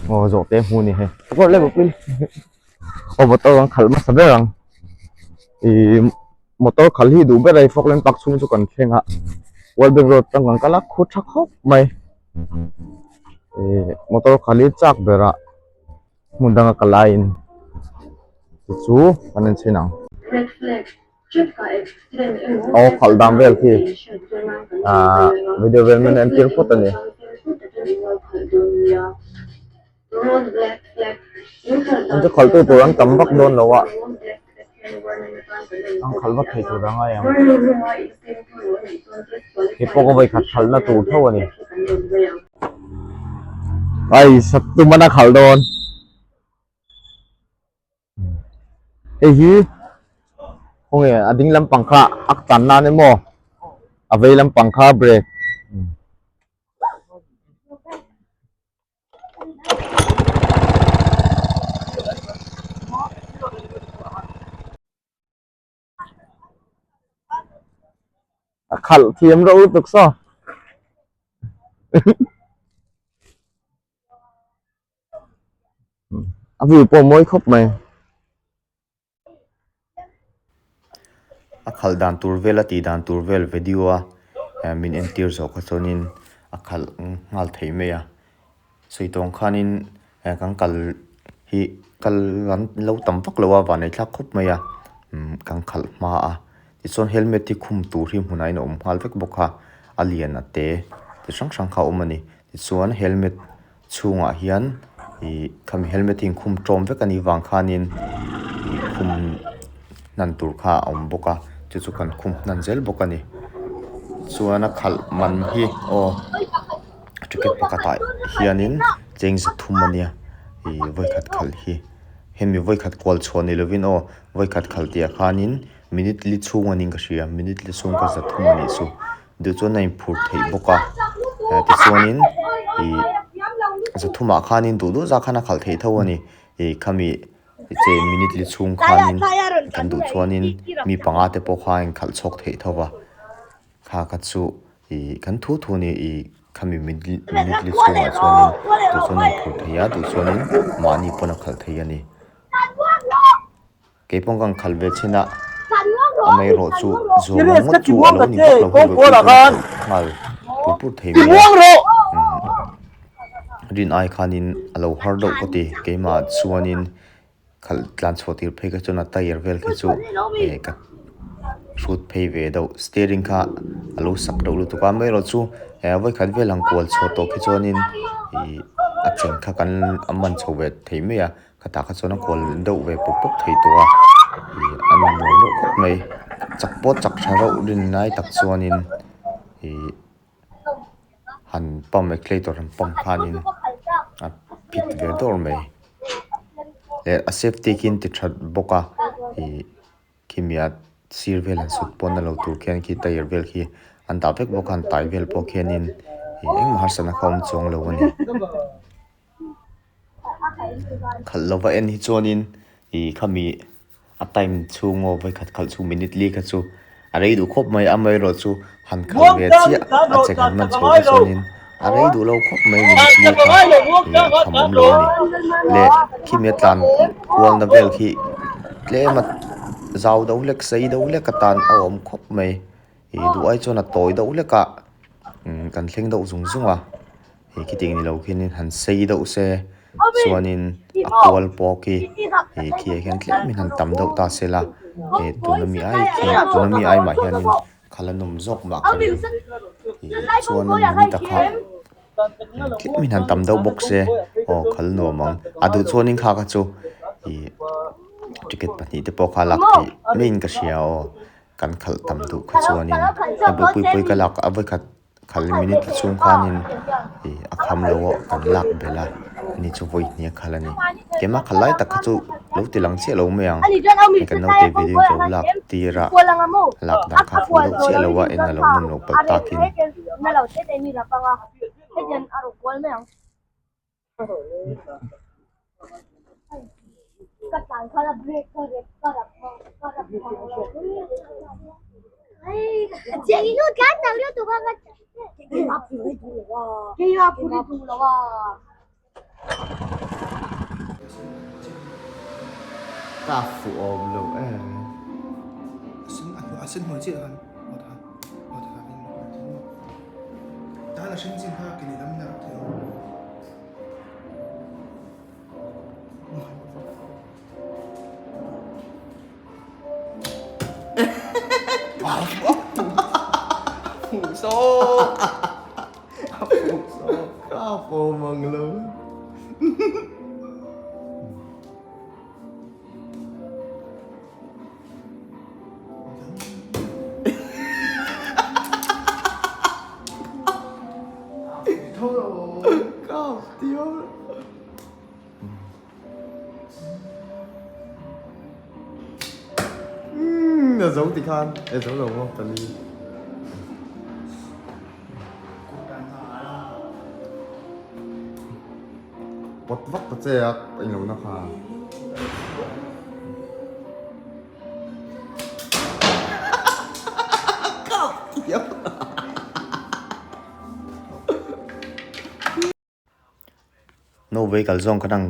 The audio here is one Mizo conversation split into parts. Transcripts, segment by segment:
Aw zawhte hmu a ni hei. Aw motor an khalh hmasa ber ang. Ihh motor khalh hi duh ber a hei Falkland park chhung chu kan thleng a World Bank road atang kan kal a khu tha khawp mai. Ihh motor khalh hi chak berah hmun danga kal laiin ti chu kan en chhin ang. Aw khalh dan vel khi ahh video vel min entir phawt a ni. An chu khalh tu tur an tam vak dawn lo a an khalh vak thei tur a ngai ang hei pawh ka vawikhat khalh na tur tho a ni ai sat tum a na khalh dawn hei hi khawnge a ding lampang kha a tan nan emaw a vei lampang kha brake. A khalh thiam reuh lutuk saw a view pawh a mawi khawp mai. A khalh dan tur vel a tih dan tur vel video a min entir zawh kha chuanin a khalh nghal thei mai a sawi tawng khanin kan kal hi kal an lo tam vak lo a vanei thlak khawp mai a kan khalh hma a tichuan helmet hi khum tur hi hmunah in a awm nghal vek bawk a a lian a te chi hrang hrang kha a awm a ni tichuan helmet chhungah hian ih khami helmet hi inkhum tawm vek anih vang khanin ih khum hnan tur kha a awm bawk a chu chu kan khum hnan zel bawk a ni chuan a khalh man hi aw ticket pakhatah hianin cheng za thum a nia ih vawikhat khalh hi hemi vawikhat kual chhuah ni lovin aw vawikhat khalh tih ah khanin minute li chhung a niin ka hria minute li chhung ka za thum a nih chu. Duh chuan a inphur theih bawk a tichuanin ih zathumah khanin duh duh zah khan a khalh theih tho a ni ih khami che minute li chhung khanin kan duh chuanin mi panga te pawh kha a inkhalh chhawk theih tho va kha kha chu ih kan thu thu a ni ih khami minute li chhungah chuanin duh chuan a inphur thei a duh chuanin mahni pawn a khalh thei a ni. Kei pawh kan khalh ve chin a, amaherawh chu zuam ang ngawt chu a lo ni vak lo hei vawi pui chuan a khalh nghal pur pur thei mai a, rin ai khanin a lo har deuh ka ti keimah chuanin khalh tlan chhuah tir phei kha chuan a tyre vel khi chu eh ka hrut phei ve deuh steering kha a lo sak deuh lutuk a amaherawh chu eh vawikhat vel ang kual chhuah tawh khi chuanin ih a cheng kha kan a man chho ve thei mai a. Khatah kha chuan a kual deuh ve pawp pawp thei tawh a ih a nuam lo deuh khawp mai chak pawh chak tha reuh rin lai tak chuanin ih han pump accelerator han pump khanin a phit ve dawr mai leh a safety khi an ti that bawk a ih khimi a sir vel han sut pawn a lo tur khian khi tyre vel khi an dah vek bawk a han tai vel pawh khianin ih engmah harsatna kha a awm chuang lo a ni. Khalh lova en hi chuanin ih khami a time chhung aw vawikhat khalh chhung minute li kha chu a rei duh khawp mai amaherawh chu han khalh ve chiah a che han man chho te chuanin a rei duh lo khawp mai minute li kha ih a kham awm lo a ni leh khimi a tlan kualna vel khi tlem a zau deuh hlek sei deuh hlek atan a awm khawp mai ih duh ai chuan a tawi deuh hlek a kan thleng deuh zung zung a. He khitiang ni lo khianin han sei deuh se chuanin a kual pawh khi he khi ah hian tlemin han tam deuh ta se la he tuna mi ai khian tuna mi ai mah hianin khala nawm zawk mah ka ring ih chuan a ni ta kha tlemin han tam deuh bawk se aw khal nuam ang a duh chuanin kha kha chu ih ticket pahnih te pawh kha a lak theih maiin ka hria aw kan khalh tam duh kha chuanin a buaipui pawh hi ka lak a vawikhat. Khal minute chhung khanin ih a kham lo a kan lak belh a ani chu vawi hnih a khal a ni keimah khal lai tak kha chu lo ti lang chiah lo mai ang hei kan naute video in ka lo lak tir a lak dan kha a fuh deuh chiah lo a en a lo nawm loh palh takin. Ka fuh awm lo e. A sen hnuai chiah khan tan a hring chin kha ke lehlam in a rah thei ang. Ka fuh mang lo. A zo ti khan e zo lo maw pali. Pawt vak ta che a englo na kha. No vehicle zawng khan ang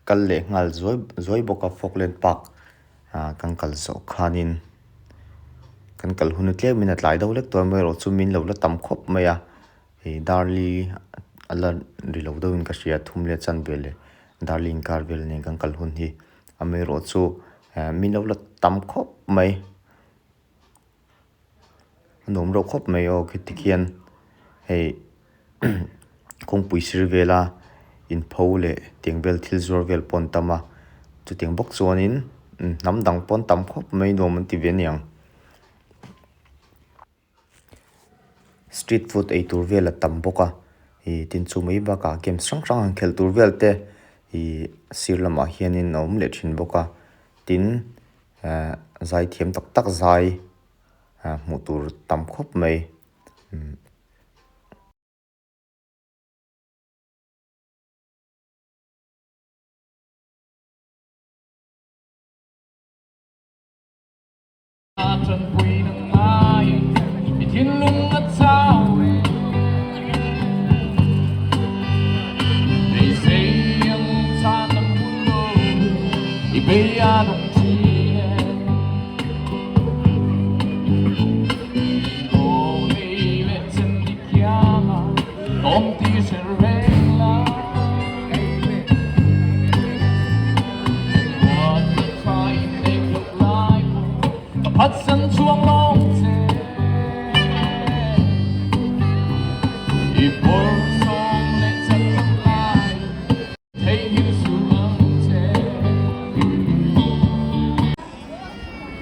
kal leh nghal zuai zuai bawk a Falkland park ah kan kal zawh khanin kan kal hun tlemin a tlai deuh hlek tawh amaherawh chu min lo la tam khawp mai a. Hei Darli a la ri lo deuhin ka hria thum leh chan vel leh Darli inkar vel nen kan kal hun hi amaherawh chu min lo la tam khawp mai a nuam reuh khawp mai aw khiti khian hei kawngpui sir vela inpho leh tiang vel thil zuar vel pawh an tam a chutiang bawk chuanin hnam dang pawh an tam khawp mai nuam an ti ve aniang. Street food ei tur vel a tam bawk a ih tin chu mai bakah games hrang hrang han khelh tur vel te ih sir lamah hianin a awm leh thin bawk a tin ehh zai thiam tak tak zai hmuh tur tam khawp mai.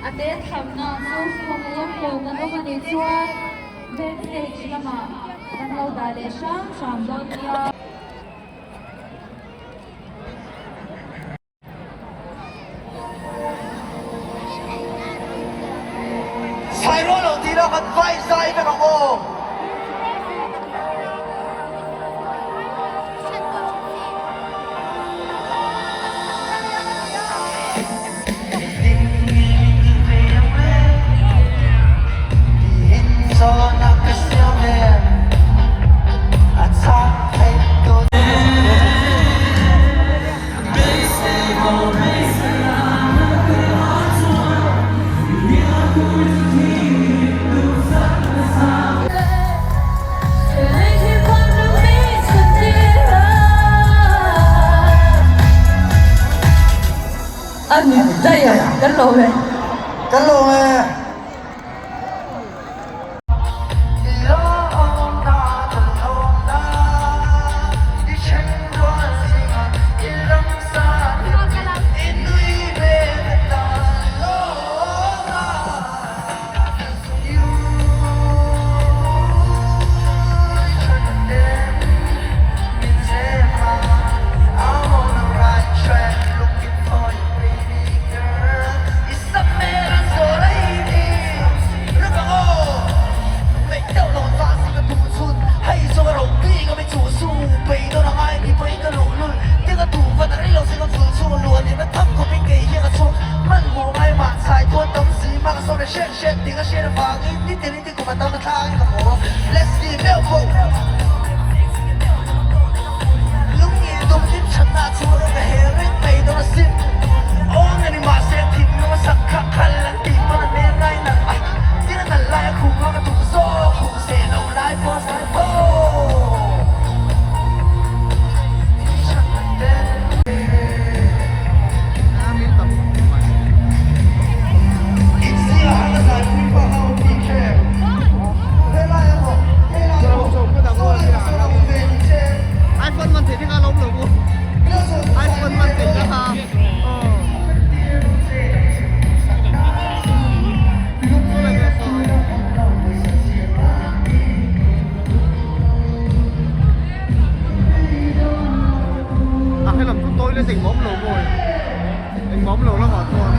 A te thamna chu khawng lawk lo kan awm a nih chuan backstage lamah kan lo dah leh hram hram dawn nia. Sairaw lo tih lah kan vai zai vek ang aw. Ani daih a kan lawm e. Kan lawm e. A helam chu toilet engmah awm lo maw engmah awm lo lamah chuan.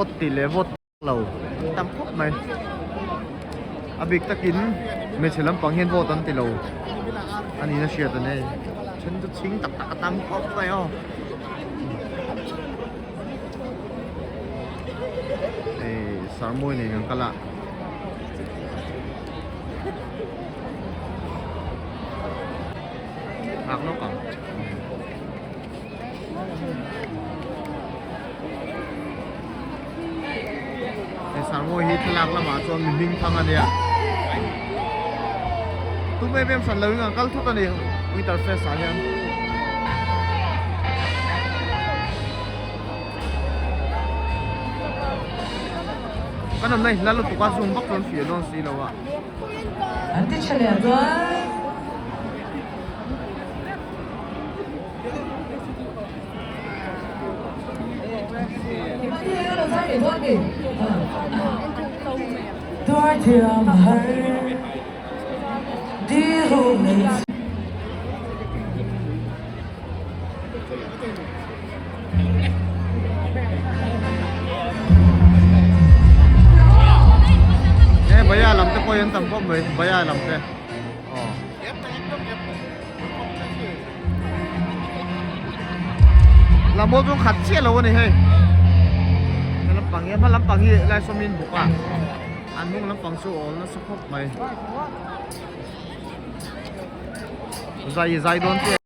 Vawt tih leh vawt lo tam khawp mai a bik takin hmeichhe lampang hian vawt an ti lo a niin a hriat a ni then chu chhing tak tak a tam khawp mai aw hei sarmawi nen kan kal a. Nghak lawk ang. Hei sarmawi hi thlalak lamah chuan mi hming thang a nia. Tum em em hran lo in an kal thut a ni Winter Fest ah hian. Kan awmna hi hla lutuk a zoom vak chuan fiah dawn si lo a. An ti tha leh chuan. He baya lam te pawh hi an tam khawp mai baya lam te aw lambawl chu khat chiah lo a ni hei he lampang hi a hma lampang hi lai saw min buk a an hnung lampang chu a awl nasa khawp mai zai zai dawn chiah.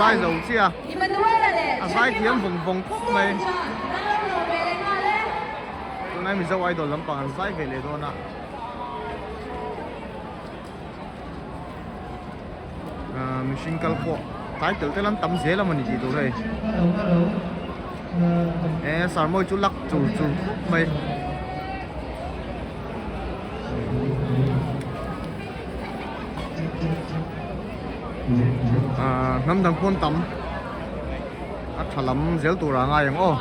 zai zo chiah a, a zai thiam vawng vawng khawp mai. Tunlai Mizo Idol lampang an zai ve leh dawn a. Mihring kal pawh tlai telh telh an tam zel a mawni tih tur hei e sarmawi chu lak chur chur khawp mai. Ahh hnam dang pawn tam a tha lam zel tur ah ngai ang aw.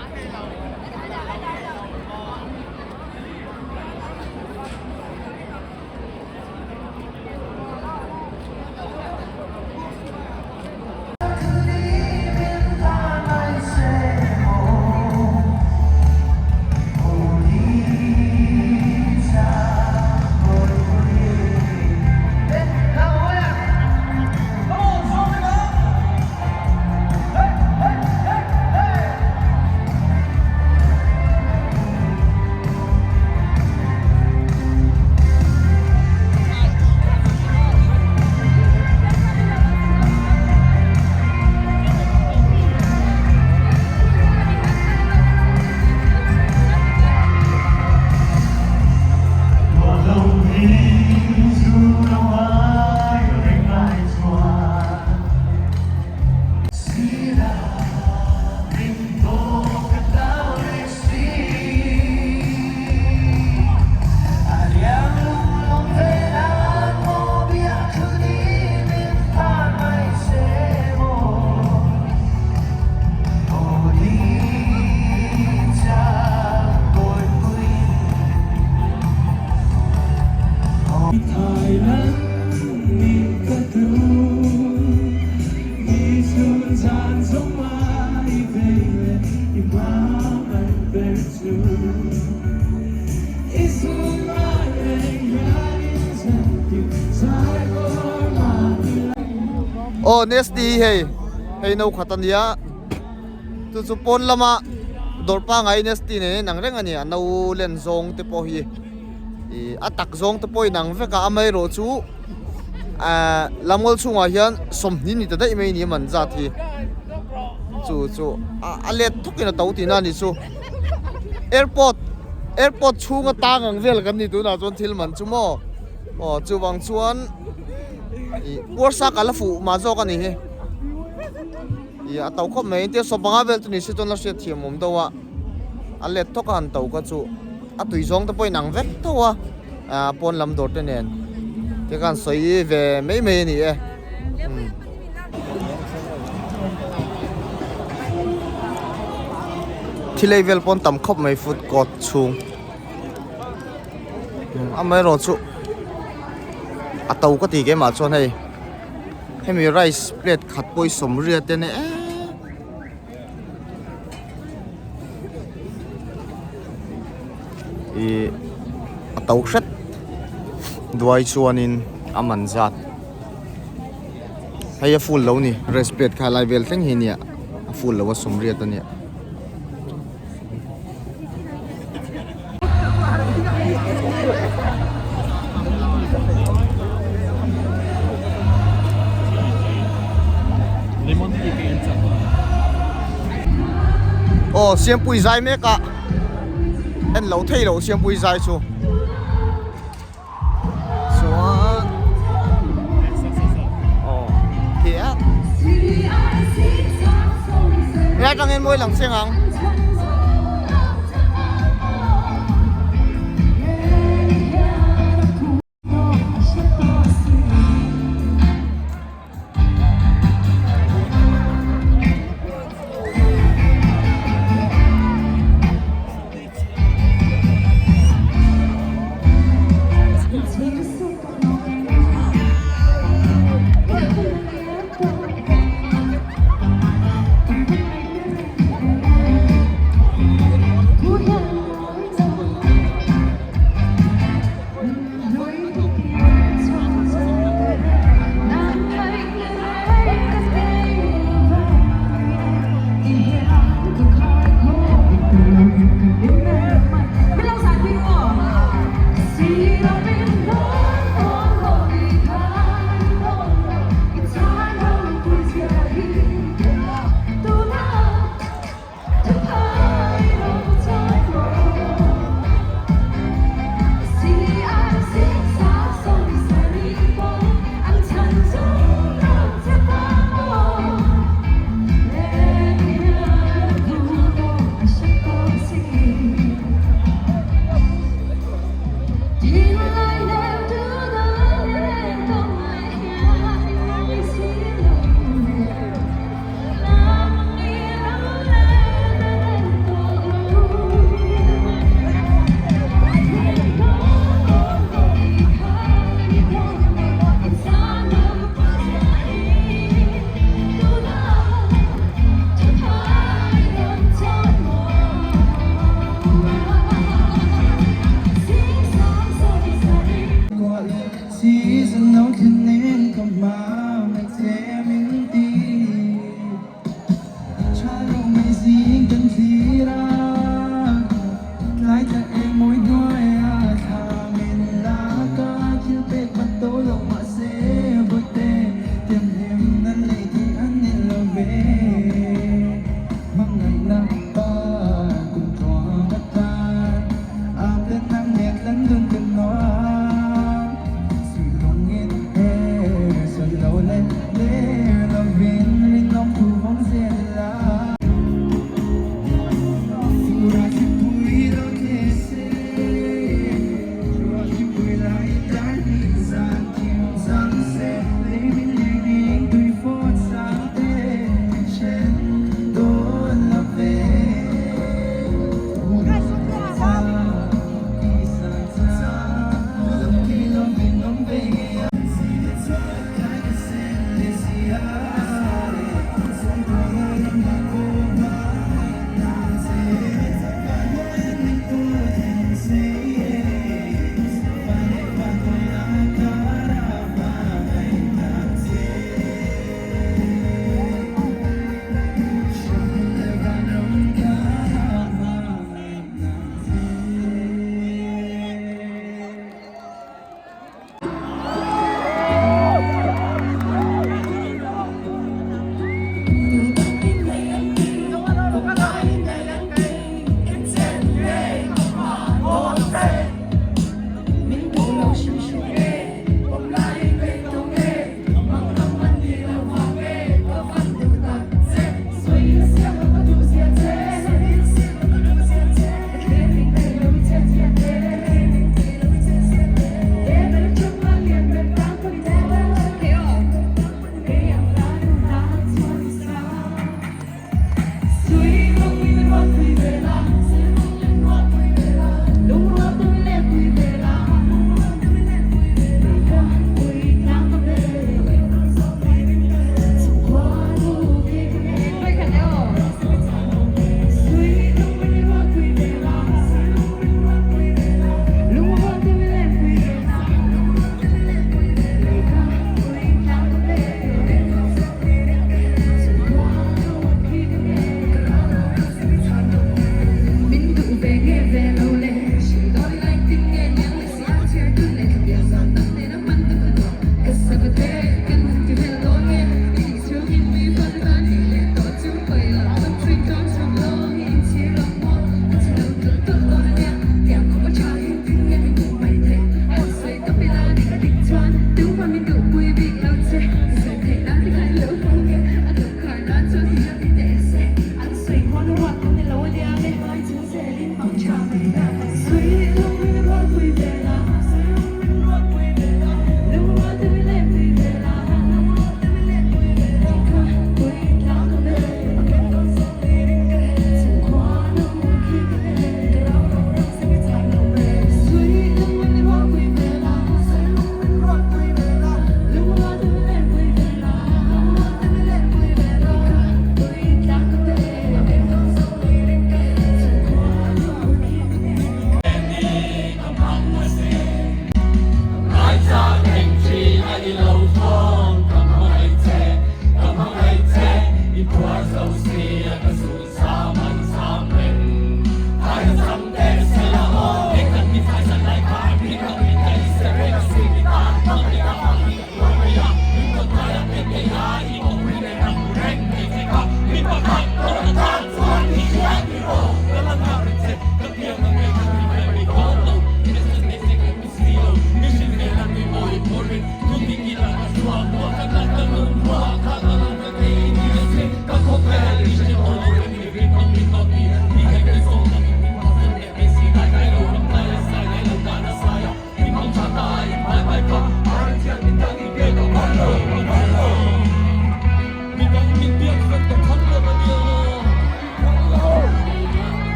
Aw Nestle hi hei hei no khat a nia chu chu pawn lama dawr pangai Nestle nen a inang reng a ni a no len zawng te pawh hi ih a tak zawng te pawh a inang vek a amaherawh chu ahh lamngawl chhungah hian sawmhnih ni ta daih mai a ni a man zat hi chu chu a let thawk in a to tihna a ni chu airport airport chhunga tang ang vel kan ni tunah chuan thil man chu maw aw chuvang chuan ih puarsa ka la fuh mah zawk a ni hi ih a to khawp mai engtia sawmpanga vel chu ni se chuan la hriat thiam awm deuh a a let thawk a han to kha chu a tui zawng te pawh a inang vek tho a ah pawn lam dawr te nen te khan sawi ve mai mai a ni e umm. Thil ei vel pawn tam khawp mai food court chhung amaherawh chu a to ka ti keimah chuan hei hemi rice plate khat pawh hi sawmriat te ania eee. Ih a to hret duai chuanin a man zat hei a full lo ni rest plate kha lai vel thleng hi ania a full lo a sawmriat ania. Aw Siampui zai mek a en lo thei lo Siampui zai chu chuan aw khi a helai atang hian mawi lang chiang ang.